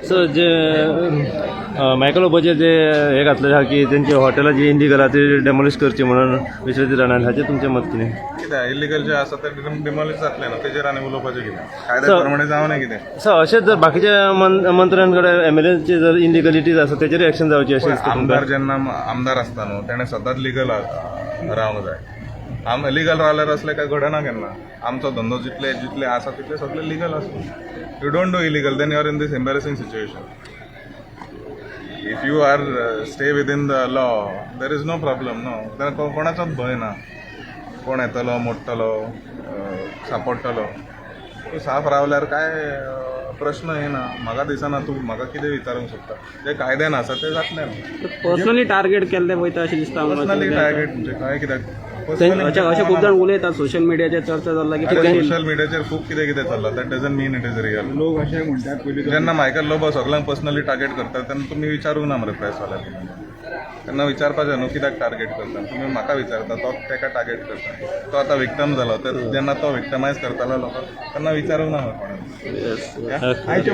So जे Michael लोबोचेर जे हे घातलें आहा की तेंची हॉटेलां जी इलिगल आहा ती डेमोलिश करची म्हणून विश्वजीत राणान, हाचेर तुमचें मत कितें? कितें इलिगल जे आसा ते डिमॉलिश जातलें न्हू, तेजेर आनी उलोवपाचें कितें? कायद्या प्रमाणे जावं कितें. सो अशेंच जर बाकीच्या मंत्र्यांकडे, एमएलएचे जर इलिगलिटीज आसा, तेचेर एक्शन जावची अशें दिसता तुमकां? आमदार जेन्ना आमदार आसता न्हू, तेणें सदांच लिगल रावंक जाय. आम लिगल रावल्यार असलें काय घडना केन्ना. आमचो धंदो जितले जितले आसा तितले सगळे लिगल आसा. You don't do illegal, then you are in this embarrassing situation. If you are stay within the law, there is no problem, no. कोणाचोच भंय ना, कोण येतलो, मोडटलो, सापडटलो. तूं साफ रावल्यार काय प्रश्न येना. म्हाका दिसना तूं म्हाका कितें विचारूंक शकता. जे कायद्यान आसा तें जातलें न्हू. पर्सनली टार्गेट केल्ले वयता अशें दिसता आमकां. पर्सनली टार्गेट म्हणजे काय कित्याक? अशें अशें खूब जाण उलयतात, सोशल मिडियाचेर चर्चा जाल्ला की सोशल मिडियाचेर खूब कितें कितें चल्लां. That doesn't mean it is real. लोक अशें म्हणटात पयलीं जेन्ना मायकल लोबो सगळ्यांक पर्सनली टार्गेट करतात, तेन्ना तुमी विचारूंक ना मरे प्रेसवाल्याक? तेन्ना विचारपाचें न्हू, कित्याक टार्गेट करता तुमी? म्हाका विचारता, तो तेका टार्गेट करता, तो आतां विक्टम जालो. तर जेन्ना तो विक्टमायज करतालो लोकांक, तेन्ना विचारूंक ना मरे कोणाक? आयचे.